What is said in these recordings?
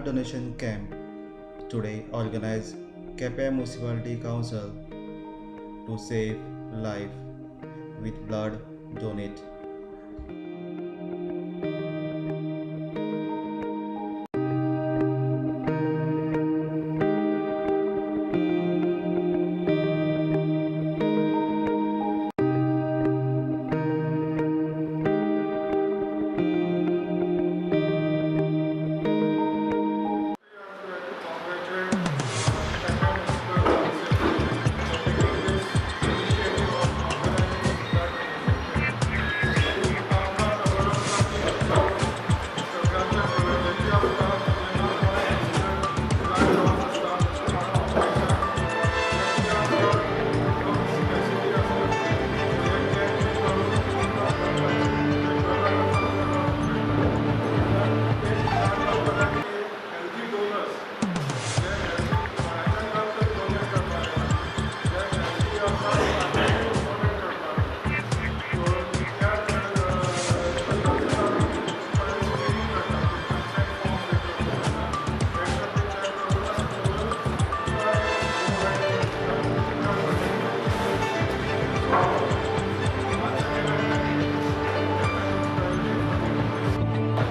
donation camp today organized Quepem Municipality Council to save life with blood donate.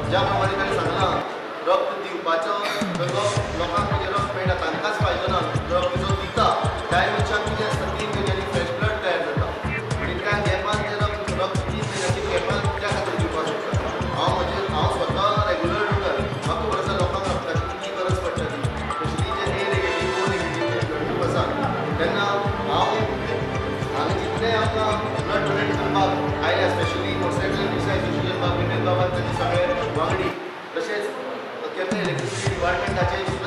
ज्या प्रमाणे ताणें सांगलां रक्त दिवपाचो जो लोकांक म्हणजे रक्त मेळटा तांकांच फायदो ना, रक्त जो दिता त्याय मनशाक कितें आसता 3 म्हयन्यांनी फ्रेश ब्लड तयार जाता. आनी त्या गॅपान जें रक्त रक्त 3 म्हयन्याच्या गॅपान त्या खातीर दिवपाक शकता. हांव स्वता रेगुलर डोनर. म्हाका खबर आसा लोकांक रक्ताची कितली गरज पडटा ती, स्पेशली जे ए नेगेटीव ओ नेगेटीव ब्लड आसा तेन्ना हांव हांवें जितलें आमकां ब्लड डोनेट करपाक आयल्या स्पेशली मोटरसायकल रिक्षा एसोसिएशन बाब विनोद बाबान तांचे सगळे वांगडी तशेंच केपें इलेक्ट्रिसिटी डिपार्टमेंटाचे सुद्दां